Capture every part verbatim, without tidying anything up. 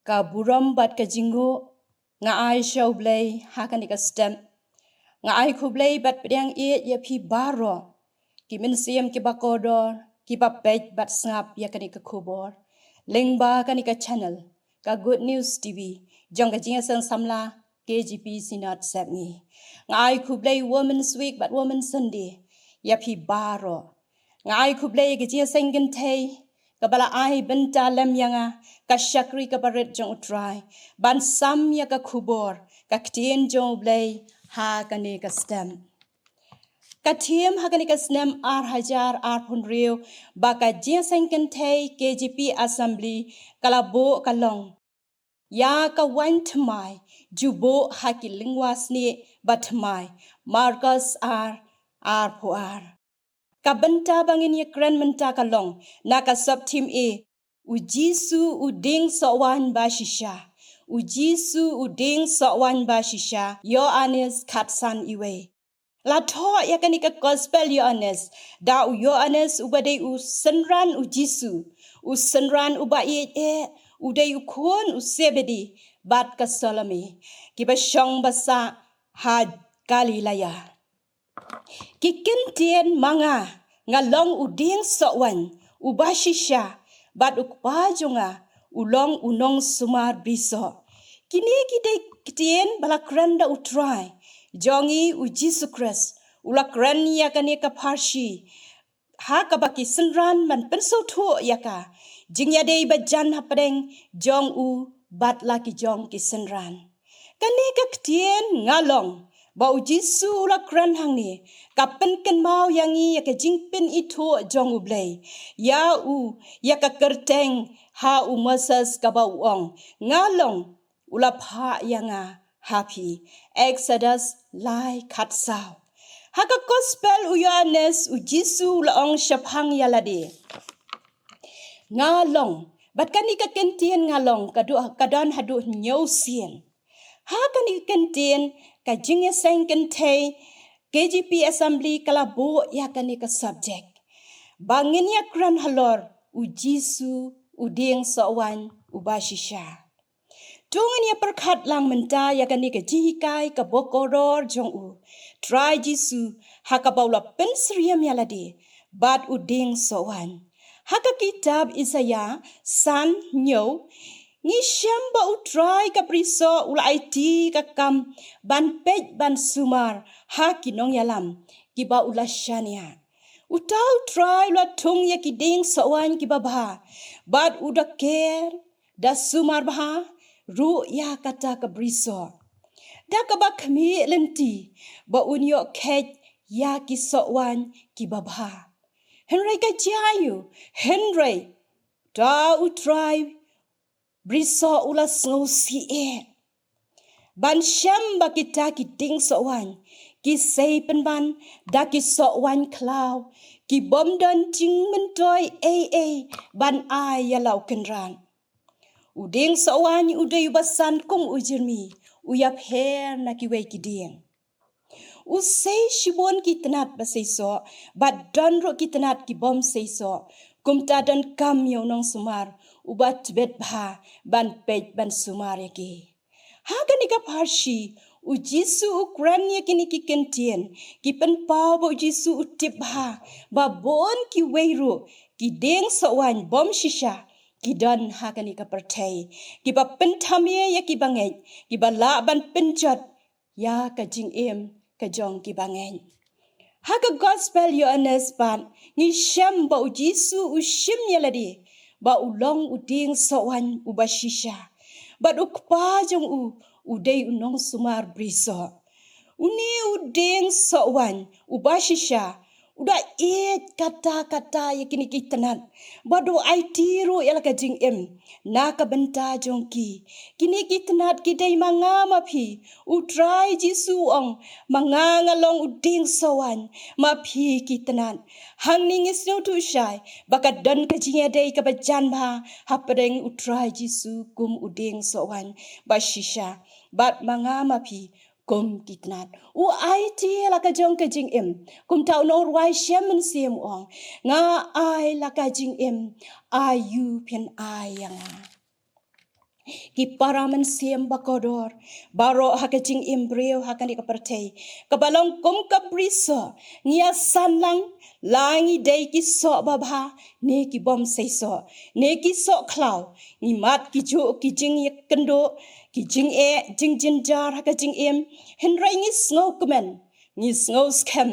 Ka burom bad ka jingnguh nga ai sha U Blei ha kane ka step. Nga ai khublei bad pdiang ïeit ïa phi baroh ki mynsiem kiba kordor, kiba peit bad sngap ïa kane ka khubor lyngba kane ka channel, ka Good News T V, jong ka Jingïaseng Samla K J P Synod Sepngi. Nga ai khublei Women's Week bad Women's Sunday ïa phi baroh. Nga ai khublei ïa ka Jingïaseng Kynthei kaba la ai bynta lem ïa nga, ka shakri kaba rit jong U Trai, ban sam ïa ka khubor, ka ktien jong U Blei ha kane ka step. Ka theme ha kane ka snem ar hajar arphew hynriew ba ka Jingïaseng Kynthei K J P Assembly ka la buh ka long: Ïa ka waiñ thymmai ju buh ha ki lyngwa snieh ba thymmai. Markos ar, arphew ar. Ka bynta ba ngin ïakren mynta ka long na ka sub theme A: U Jisu u dieng sohwaiñ ba shisha. U Jisu u dieng sohwaiñ ba shisha. Ïoannis khatsan iwei. La thoh ïa kane ka Gospel Ïoannis da u Ïoannis uba dei u synran U Jisu, u synran uba ïeit eh, u dei u khun u Sebedi bad ka Salome, kiba shong ba sah ha Galilaya. Ki kyntien ma nga, nga long u dieng sohwaiñ uba shisha, bad u Kpa jong nga u long u nongsumar brisoh. Kine ki dei ktien ba la kren da U Trai jong ngi U Jisu Khrist. U la kren ïa kane ka pharshi ha kaba ki synran ban pynsngewthuh ïa ka jingïadei ba jan hapdeng jong u bad la ki jong ki synran. Kane ka ktien nga long, ba U Jisu u la kren hangne, ka pynkynmaw ïa ngi ïa ka jingpynithuh jong U Blei ïa u, ïa ka kyrteng ha u Moses kaba u ong, nga long, u la phah ïa nga ha phi. Exodus lai khatsaw. Ha ka Gospel u Ïoannis U Jisu u la ong shaphang ïa lade, nga long. Bad kane ka kyntien nga long ka du-, ka don haduh hynñiew sien. Ha kane ka kyntien ka Jingïaseng Kynthei K J P Assembly ka la buh ïa kane ka subject ba ngin ïakren halor U Jisu u dieng sohwaiñ uba shisha. To ngin ïa pyrkhat lang mynta ïa kane ka jinghikai kaba kordor jong U Trai Jisu ha kaba u la pynsyriem ïa lade bad u dieng sohwaiñ. Ha ka kitab Isaïah san hynñiew ngi shem ba U Trai ka brisoh u la aiti ka kam ban peit ban sumar ha ki nongïalam kiba u la shaniah. Uta U Trai u la thung ïa ki dieng sohwaiñ kiba bha bad u da ker, da sumar bha ruh ïa kata ka brisoh, da kaba khmih lynti ba un ïoh kheit ïa ki sohwaiñ kiba bha. Hynrei ka jia aïu? Hynrei uta U Trai brisoh u la sngewsih eh ban shem ba kita ki dieng sohwaiñ ki sei pynban da ki sohwaiñ khlaw, ki bym don jingmyntoi ei ei ban ai ïa la u kynrad. U dieng sohwaiñ u dei uba san kum u jyrmi, u ïapher na kiwei ki dieng. U sei shibun ki tnat ba seisoh, bad don ruh ki tnat ki bym seisoh. Kumta donkam ïa u nongsumar uba tbit bha ban peit ban sumar ïa ki. Ha kane ka pharshi U Jisu u kren ïa kine ki kyntien ki pynpaw ba U Jisu u tip bha ba bun kiwei ruh ki dieng sohwaiñ bym shisha ki don ha kane ka pyrthei, kiba pynthame ïa kiba ngeit, kiba lah ban pynjot ïa ka jingim ka jong kiba ngeit. Ha ka Gospel Ïoannis pat ngi shem ba U Jisu u shim ïa lade ba u long u dieng sohwaiñ uba shisha, bad u Kpa jong u u dei u nongsumar brisoh. Une u dieng sohwaiñ uba shisha u da ïeit katta katta ïa kine ki tnat, bad u aiti ruh ïa la ka jingim na ka bynta jong ki. Kine ki tnat ki dei ma nga ma phi. U Trai Jisu u ong, ma nga nga long u dieng sohwaiñ, ma phi ki tnat. Hangne ngi sngewthuh shai ba ka don ka jingïadei kaba jan bha hapdeng U Trai Jisu kum u dieng sohwaiñ ba shisha bad ma nga ma phi kum ki tnat. U aiti la ka jong ka jingim. Kumta u nongrwai shem mynsiem u ong, nga ai la ka jingim, aïu phin ai ïa nga? ki para mynsiem ba kordor baroh ha ka jingim briew ha kane ka pyrthei, kaba long kum ka brisoh. Ngi ïa san lang la ngi dei ki soh babha ne ki bym sei soh ne ki soh khlaw. Ngi mad ki juh ki jingïakynduh, ki jingeh, jingjynjar ha ka jingim. Hynrei ngi sngewkmen, ngi sngewskhem,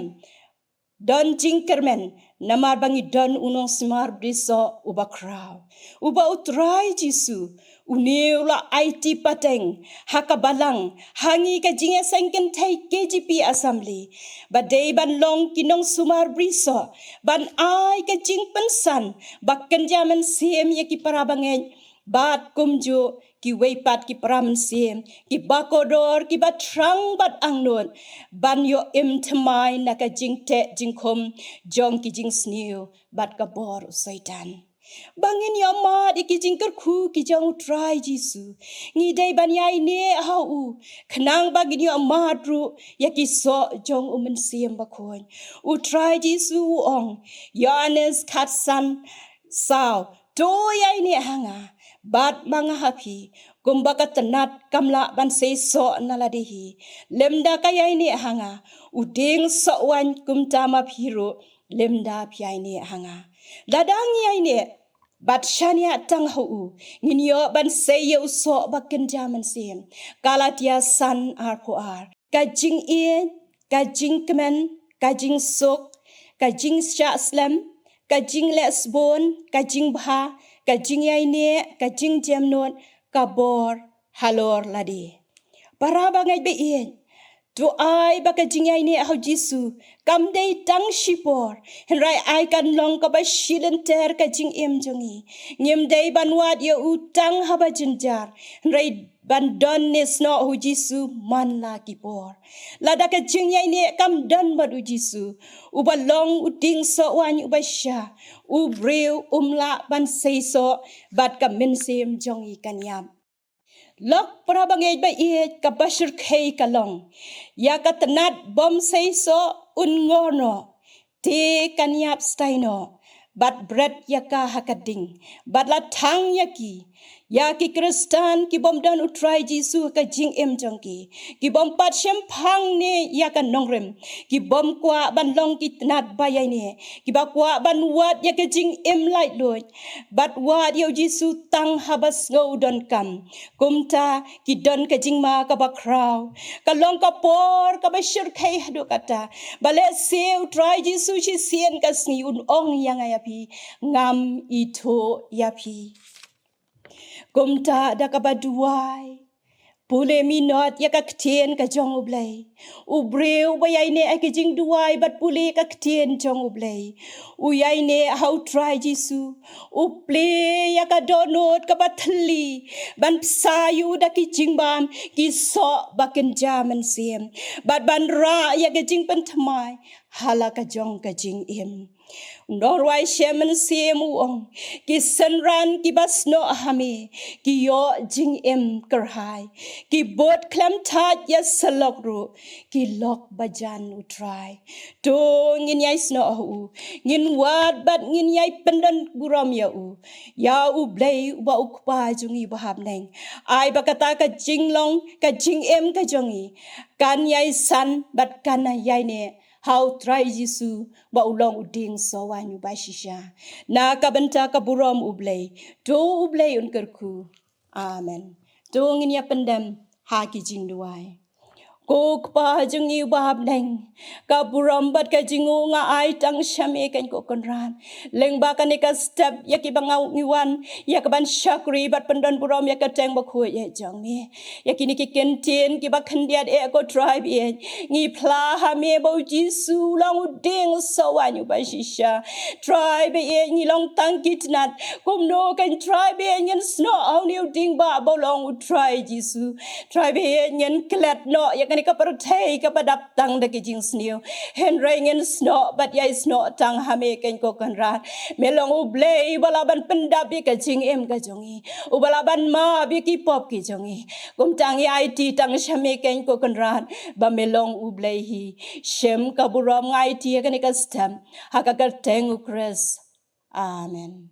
don jingkyrmen, namar ba ngi don u nongsumar brisoh uba khraw, uba U Trai Jisu. Une u la aiti pateng ha ka balang ha ngi ka jingïaseng kynthei K J P Assembly, ba dei ban long ki nongsumar brisoh, ban ai ka jingpynsan ba kynja mynsiem ïa ki para bangeit, bad kumjuh kiwei pat ki para mynsiem kiba kordor, kiba thrang bad angnud, ban ïoh im thymmai na ka jingteh jingkhum jong ki jingsniew bad ka bor u Soitan. Ba ngin ïoh mad ïa ki jingkyrkhu ki jong U Trai Jisu, ngi dei ban ïaineh ha u, khnang ba ngin ïoh mad ruh ïa ki soh jong U Mynsiem Bakhuid. U Trai Jisu u ong, Ïoannis khatsan saw, to ïaineh ha nga, bad ma nga ha phi. Kumba ka tnat kam lah ban sei soh na lade hi, lymda ka ïaineh ha nga, u dieng soh waiñ, kumta ma phi ruh, lymda phi ïaineh ha nga. Lada ngi ïaineh bad shaniah tang ha u, ngin ïoh ban sei ïa u soh ba kynja mynsiem. Galatia san arphew ar. Ka jingïeit, ka jingkmen, ka jingsuk, ka jingshah slem, ka jingleh sbun, ka jingbha, ka jingïaineh, ka jingjemnud, ka bor halor lade. Para bangeit ba ïeit, to ai ba ka jingïaineh ha u Jisu kam dei tang shipor, hynrei ai kan long kaba shilynter ka jingim jong ngi. Ngim dei ban wad ïa u tang haba jynjar, hynrei ban don ne snoh ha u Jisu man la ki por. Lada ka jingïaineh kam don bad u Jisu, uba long u dieng soh waiñ uba sha, u briew um lah ban sei soh, bad ka mynsiem jong ngi kan ïap. Lok para bangeit ba ïeit, kaba shyrkhei ka long, ïa ka tnat bym sei soh un ngor noh, te kan ïap stai noh, bad bret ïa ka ha ka ding, bad la thang ïa ki, ïa ki Khristan ki bym don U Trai Jisu ha ka jingim jong ki, ki bym pat shemphang ne ïa ka nongrim, ki bym kwah ban long ki tnat ba ïaineh, kiba kwah ban wad ïa ka jingim laitluid, bad wad ïa u Jisu tang haba sngew donkam. Kumta ki don ka jingma kaba khraw. Ka long ka por kaba shyrkhei haduh katta, balei U Trai Jisu shisien ka sngi un ong ïa nga ïa phi, ngam ithuh ïa phi. Kumta da kaba duwai, pule minot ïa ka ktien ka jong U Blei. U briew ba ïaineh ïa ka jingduwai bad pule ka ktien jong U Blei, u ïaineh ha U Trai Jisu, u plie ïa ka dohnud kaba thylli, ban pynsa ïa u da ki jingbam ki soh ba kynja mynsiem, bad ban rah ïa ka jingpynthymmai ha la ka jong ka jingim. U nongrwai shem mynsiem u ong, ki synran kiba snoh ha me ki ïoh jingim kyrhai, ki bud khlem thait ïa syllok ruh, ki lok bajan U Trai. To ngin ïai snoh ha u, ngin wad bad ngin ïai pyndon burom ïa u, ïa U Blei uba U Kpa jong ngi uba ha bneng. Ai ba kata ka jinglong, ka jingim ka jong ngi kan ïai san bad kan ïaineh ha U Trai Jisu, ba u long u dieng soh waiñ uba shisha. Na ka bynta ka burom U Blei, to U Blei un kyrkhu. Amen. To ngin ïa pyndem ha ki jingduwai. Ko Kpa jong ngi uba ha bneng, ka burom bad ka jingnguh nga ai tang sha me, keiñ ko Kynrad. Lyngba kane ka step ïa kiba nga ngi wan ïa ka ban shakri bad pyndon burom ïa ka kyrteng bakhuid eh jong me, ïa kine ki kyntien kiba khyndiat eh, ko Trai baieit, ngi phla ha me ba U Jisu u long u dieng soh waiñ uba shisha. Trai baieit, ngi long tang ki tnat. Kumno keiñ Trai baieit ngin snoh ha une u dieng ba, ba u long U Trai Jisu? Trai baieit, ngin klet noh ïa kane ka pyrthei kaba dap tang da ki jingsniew, hynrei ngin snoh bad ïai snoh tang ha me, keiñ ko Kynrad. Me long U Blei uba lah ban pyndap ïa ka jingim ka jong ngi, uba lah ban map ïa ki pop ki jong ngi. Kumta ngi aiti tang sha me, keiñ ko Kynrad, ba me long U Blei hi. Shim ka burom, nga aiti ïa kane ka step ha ka kyrteng U Khrist. Amen.